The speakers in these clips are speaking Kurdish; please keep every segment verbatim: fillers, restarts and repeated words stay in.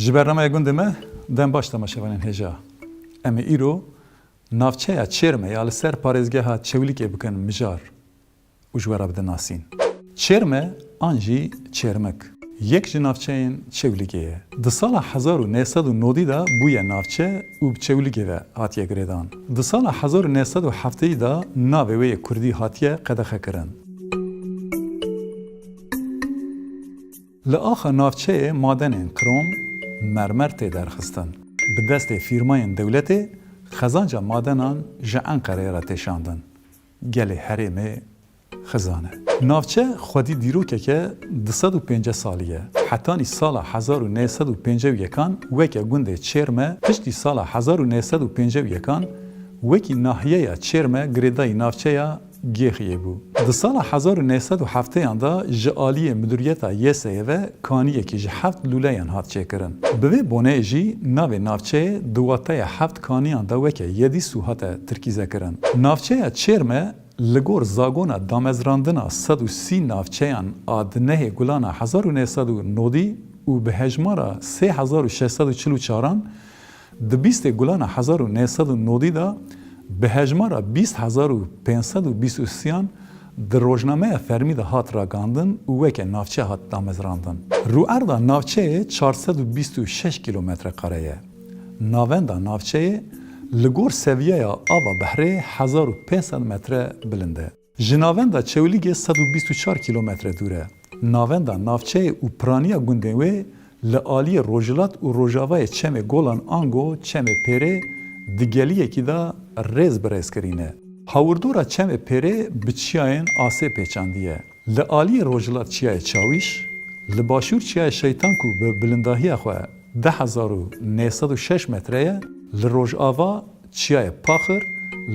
Ji bernameya gundê me dem baş temaşevanên hêja. Em ê îro navçeya Çêrme ya li ser parêzgeha Çewlîgê bikin mijar û ji we re bidin nasîn. Çêrme an jî Çêrmik yek ji navçeyên Çewlîgê ye. Di sala hezar û neh sed û nodî de bûye navçe û bi Çewlîgê ve hatiye girêdan. Di sala hezar û neh sed û hefteyî de navê wê yê kurdî hatiye qedexekirin. Li axa navçeyê madenên krom, mermer tê derxistin. Bi destê fîrmayên dewletê xezanca madenan ji Enqereyê re tê şandin. Gelê herêmê xizan e. Navçe xwedî dîrokeke du sed û pêncî salî ye. Hetanî sala hezar û neh sed û pêncî û yekan weke gundê Çêrme, piştî sala hezar û neh sed û pêncî û yekan wekî nahiyeya Çêrme girêdayî navçeya Gêxiyê bû. Di sala hezar û neh sed û hefteyan de ji aliyê midûriyeta YS'ê ve kaniyekî ji heft lûleyan hat çêkirin. Bi vê boneyê jî navê navçeyê di wateya heft kaniyan de weke Yedîsû hate tirkîzekirin. Navçeya Çêrme li gor zagona damezrandina sed û sî navçeyan a di nehê Gulana hezar û neh sed û nodî û bi hejmara sê hezar û şeş sed û çil û çaran di bîstê Gulana hezar û neh sed û nodî de bi hejmara bîst hezar û pênc sed û bîst û sêyan di rojnameya fermî de hat ragihandin û weke navçe hat damezrandin. Rûerda navçeyê çar sed û bîst û şeş kîlometre kare ye. Navenda navçeyê li gor seviyeya ava behrê hezar û pênc sed metre bilind e. Ji navenda Çewlîgê sed û bîst û çar kîlometre dûr e. Navenda navçeyê û piraniya gundên wê li aliyê rojhilat û rojavayê çemê Golan ango çemê Pêrê di geliyekî de rêz bi rêz kirî ne. Hawirdora çemê Pêrê bi çiyayên asê pêçandî ye. Li aliyê rojhilat çiyayê Çawîş, li başûr çiyayê Şeytan ku bi bilindahiya xwe deh hezar û neh sed û şeş metre ye, li rojava çiyayê Paxir,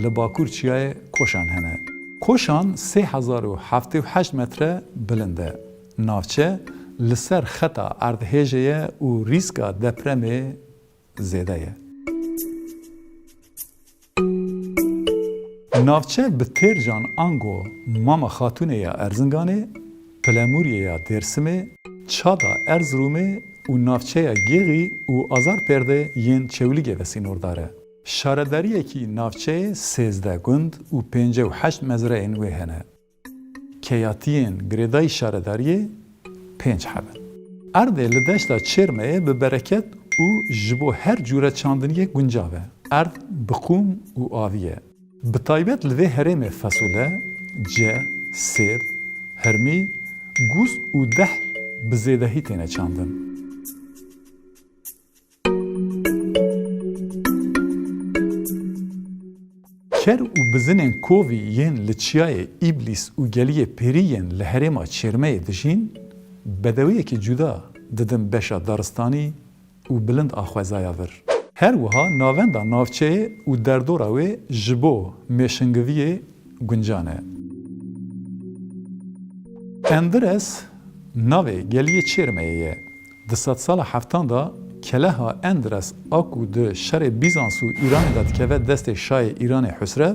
li bakur çiyayê Koşan hene. Koşan sê hezar û heftê û heşt metre bilind e. Navçe li ser xeta erdhêjê ye û rîska depremê zêde ye. Navçe bi Têrcan ango Mama Xatûnê ya Erzinganê, Pilemûriyê ya Dêrsimê, Çada Erzirûmê û navçeya Gêxî û Azarpêrdê yên Çewlîgê ve sînordar e. Şaredariyekî navçeyê sêzdeh gund û pêncî û heşt mezreyên wê hene. Keyatiyên girêdayî şaredariyê pênc heb in. Erdê li deşta Çêrmeyê bi bereket û ji bo her cûre çandiniyê guncav e. Erd bi qûm û avî ye. Bi taybet li vê herêmê fesûle, ce, sêv, hirmî, gûz û dehl bi zêdehî têne çandin. Ker û bizinên kovî yên li çiyayê Îblîs û geliyê Pêrî yên li herêma Çêrmeyê dijîn, bedewiyekî cuda didin beşa daristanî û bilind a xwezaya vir. Her wiha navenda navçeyê û derdora wê ji bo mêşingiviyê guncan e. Endires navê geliyê Çêrmeyê ye. Di sedsala heftan de keleha Endres a ku di şerê Bîzans û Îranê de dikeve destê şayê Îranê Husrev,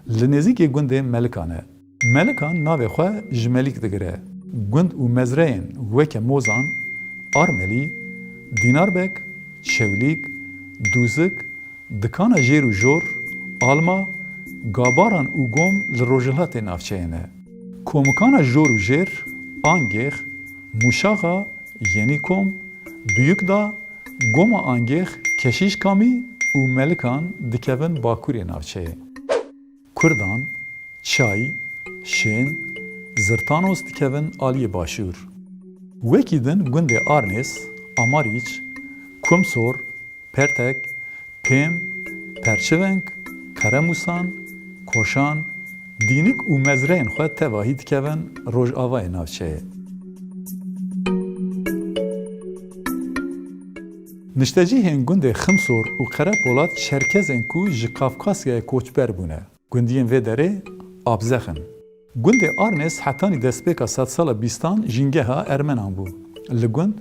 li nêzîkê gundê Melikan e. Melikan navê xwe ji Melîk digire. Gund û mezreyên weke Mozan, Armelî, Dînarbek, Çewlîg, Dûzik, Dikana jêr û jor, Alma, Gabaran û Gom li rojhilatê navçeyê ne. Komikana jor û jêr, Angêx, Mûşaxa, Yenîkom, Duyukda, Goma Angêx, Keşîşkamî û Melikan dikevin bakurê navçeyê. Kurdan, Çay, Şên, Zirtanos dikevin aliyê başûr. Wekî din gundê Arnês, Amarîç, Kumsor, Pertek, Pêm, Perçiveng, Qeremûsan, Koşan, Dînik û mezreyên xwe tevahî dikevin rojavayê navçeyê. Niştecîhên gundê Ximsor û Qerepolat Çerkezên ku ji Kafkasyayê koçber bûne. Gundiyên vê derê Abzex in. Gundê Arnês hetanî destpêka sedsala bîstan jîngeha Ermenan bû. Li gund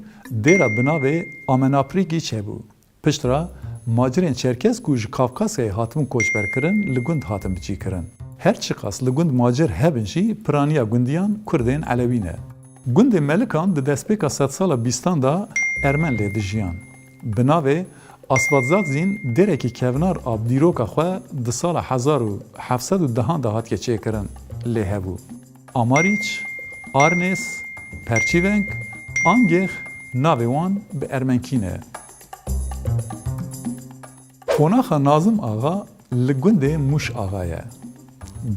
dêra bi navê Amenaprîgîç hebû. Piştre macirên Çerkez ku ji Kafkasyayê hatibûn koçber kirin, li gund hatin bicîkirin. Her çiqas li gund macir hebin jî piraniya gundiyan Kurdên Elewî ne. Gundê Melikan di destpêka sedsala bîstan de Ermen lê dijiyan. Bi navê Asfaltzadzîn dêrekî kevnar a bi dîroka xwe di sala hezar û heft sed û dehan de hatiye çêkirin lê hebû. Amariç, Arnês, Perçîveng, Angêx navê wan bi ermenkî ne. Qonaxa Nazim Axa li gundê Mûş Axa ye.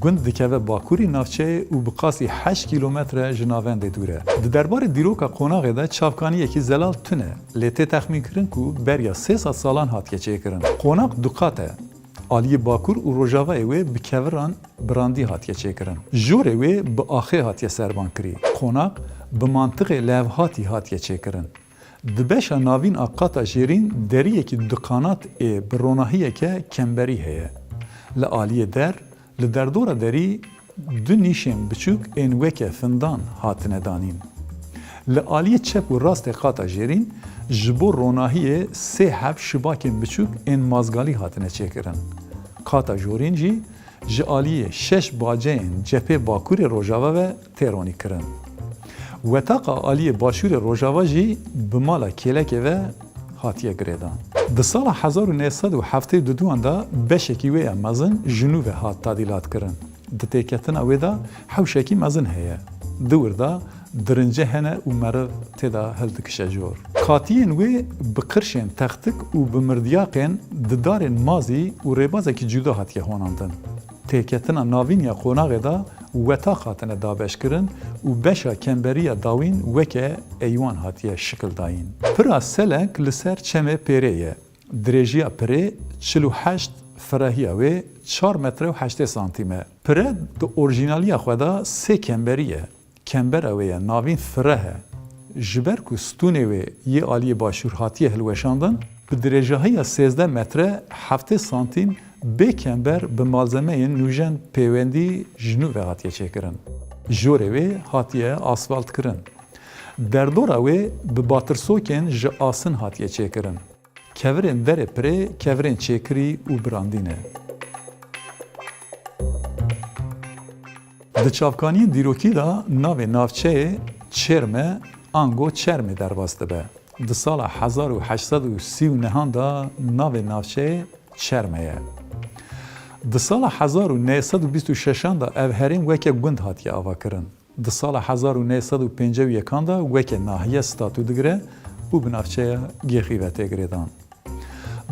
Gund dikeve bakurî navçeyê û bi qasî heşt kîlometre ji navendê dûr e. Di derbarê dîroka qonaxê de çavkaniyekî zelal tune, lê tê texmînkirin ku beriya sê sed salan hatiye çêkirin. Qonax du qat e. Aliyê bakur û rojavayê wê bi keviran birandî hatiye çêkirin. Jorê wê bi axê hatiye serbankirî. Qonax bi mantiqê levhatî hatiye çêkirin. Di beşa navîn a qata jêrîn deriyekî du qanat ê bi ronahiyeke kemberî heye. Li aliyê der, li derdora derî du nîşên biçûk ên weke findan hatine danîn. Li aliyê çep û rastê qata jêrîn ji bo ronahiyê sê heb şibakên biçûk ên mazgalî hatine çêkirin. Qata jorîn jî ji aliyê şeş baceyên cephê bakurê rojava ve tê ronîkirin. Wetaqa aliyê başûrê rojava jî bi mala kêlekê ve hatiye girêdan. Di sala hezar û neh sed û heftê û duduan de beşekî wê ya mezin ji nû ve hat tadîlatkirin. Di têketina wê de hewşekî mezin heye. Di wir de dirince hene û meriv tê de hildikişe jor. Katiyên wê bi qirşên textik û bi mirdiyaqên di darên mazî û rêbazekî cuda hatiye honandin. Têketina navîn ya qonaxê de wetaq hatine dabeşkirin û beşa kemberiya dawîn weke eywan hatiye şikildayîn. Pira Seleng li ser Çemê Pêrê ye. Dirêjiya pirê çil û heşt, firahiya wê çar metre û heştê santîm e. Pire di orjînaliya xwe de sê kemberî ye. Kembera wê ya navîn fireh e. Ji ber ku stûnê wê yê aliyê başûr hatiye hilweşandin, bi dirêjahiya sêzdeh metre heftê santîm bê kember bi malzemeyên nûjen pêwendî ji nû ve hatiye çêkirin. Jorê wê hatiye asfaltkirin. Derdora wê bi batirsokên ji asin hatiye çêkirin. Kevirên derê pirê kevirên çêkirî û birandî ne. Di çavkaniyên dîrokî de navê navçeyê Çêrme ango Çermê derbas dibe. Di sala hezar û heşt sed û sî û nehan de navê navçeyê Çerme ye. Di sala hezar û neh sed û bîst û şeşan de ev herêm weke gund hatiye avakirin. Di sala hezar û neh sed û pêncî û yekan de weke nahiye statû digire û bi navçeya Gêxî ve tê girêdan.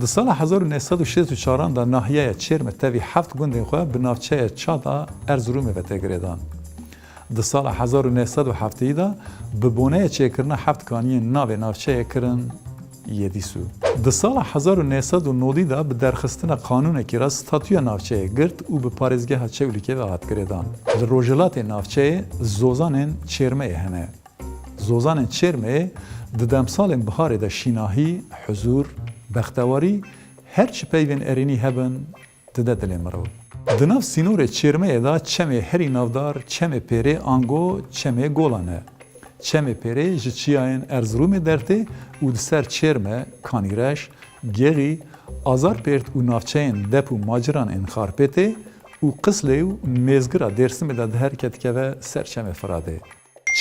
Di sala hezar û neh sed û şêst û çaran de nahiyeya Çêrme tevî heft gundên xwe bi navçeya Çad a Erzurumê ve tê girêdan. Di sala hezar û neh sed û heftê de bi boneya çêkirina heft kaniyên navê navçeyê kirin Yedîsû. Di sala hezar û neh sed û nodî de bi derxistina qanûnekî re statûya navçeyê girt û bi parêzgeha Çewlîgê ve hat girêdan. Li rojhilatê navçeyê zozanên Çêrmeyê hene. Zozanên Çêrmeyê di demsalên biharê de şînahî, huzûr, bextewarî, her çi peyvên erênî hebin, dide dilê mirov. Di nav sînorê Çêrmeyê de çemê herî navdar Çemê Pêrê ango Çemê Golan e. Çemê Pêrê ji çiyayên Erzirûmê dertê û di ser Çêrme, Kanîreş, Gêxî, Azarpêrt û navçeyên Dep û Maciran ên Xarpêtê û Qislê û Mêzgira Dêrsimê de diherike dikeve ser Çemê Firadê.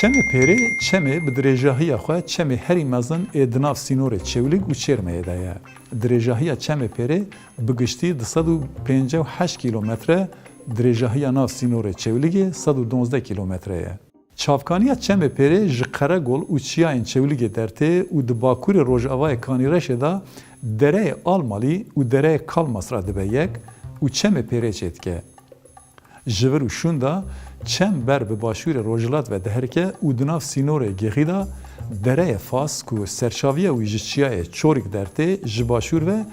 Çemê Pêrê çemê bi dirêjahiya xwe çemê herî mezin ê di nav sînorê Çewlîg û Çêrmeyê de ye. Dirêjahiya Çemê Pêrê bi giştî du sed û pêncî û heşt kîlometre, dirêjahiya nav sînorê Çewlîgê sed û duwazdeh kîlometre ye. Çavkaniya Çemê Pêrê ji Qeregol û çiyayên Çewlîgê dertê û di bakurê rojavayê Kanîreşê de dereyê Almalî û dereyê Kalmas re dibe yek û Çemê Pêrê çêdike. Ji vir û şûn de çem ber bi başûrê rojhilat ve diherike û di nav sînorê Gêxî de dereyê Fas ku serçaviya wî ji çiyayê Çorîg dertê ji başûr ve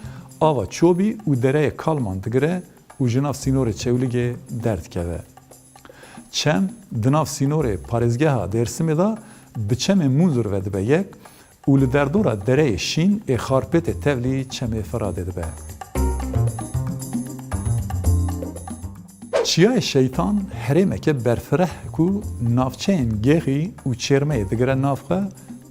ava Çobî û dereyê Kalman digire û ji nav sînorê Çewlîgê derdikeve. Çem di nav sînorê parêzgeha Dêrsimê de bi çemê Munzur ve dibe yek û li derdora dereyê Şîn ê Xarpêtê tevlî Çemê Firadê dibe. Çiyayê Şeytan herêmeke berfireh ku navçeyên Gêxî û Çêrmeyê digire nav xwe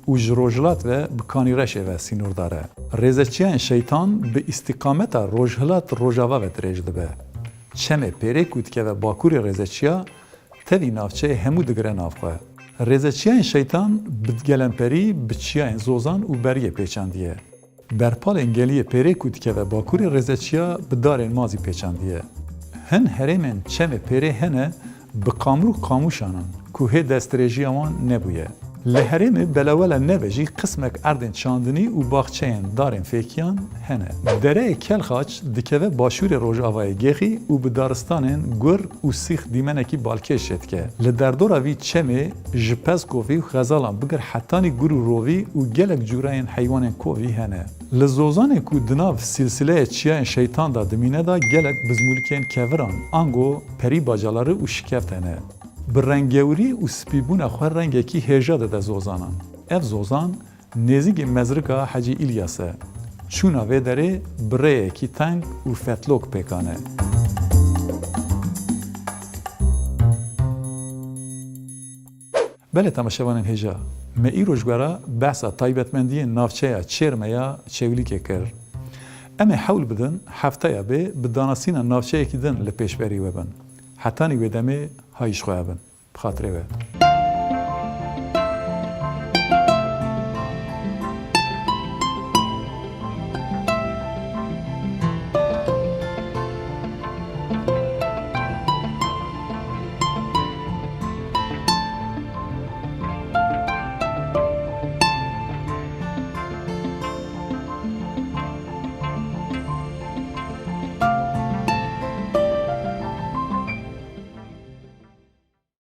û ji rojhilat ve bi Kanîreşê ve sînordar e. Rêzeçiyayên Şeytan bi îstîqameta rojhilat rojava ve dirêj dibe. Çemê Pêrê ku dikeve bakurê rêzeçiya, tevî navçeyê hemû digire nav xwe. Rêzeçiyayên Şeytan bi gelemperî bi çiyayên Zozan û Beriyê pêçandiye. Berpalên geliyê pêrê ku dikeve Bakurê Rêzeçiya bi darên mazî pêçandiye. Hin herêmên çemê pêrê hene bi qamrû qamûşan in ku hê destdirêjiya wan nebûye. Li herêmê belewela neve jî qismek erdên çandinî û baxçeyên darên fêkiyan hene. Dereyê Kelxaç dikeve başûrê rojavayê Gêxî û bi daristanên gur û sîx dîmenekî balkêş çêdike. Li derdora vî çemê ji pez kovî û xezalan bigir hetanî gur û rovî û gelek cûreyên heywanên kovî hene. Li Zozanê ku di nav silsileya çiyayên şeytan de dimîne de gelek bizmûlikên keviran, ango perî bacaları û şikeft hene. Bi rengewirî û spîbûna xwe rengekî hêja dide Zozanan. Ev Zozan nêzîkî mezrika Hecî Îlyas e. Çûna vê derê bi rêyekî teng û fetlok pêkan e. Belê temaşevanên hêja, me îro ji we re behsa taybetmendiyên navçeya Çêrme ya Çewlîgê kir. Em ê hewl bidin hefteya bê bi danasîna navçeyekî din li pêşberî we bin. Hetanî wê demê hayî ji xwe hebin. Bi xatirê we.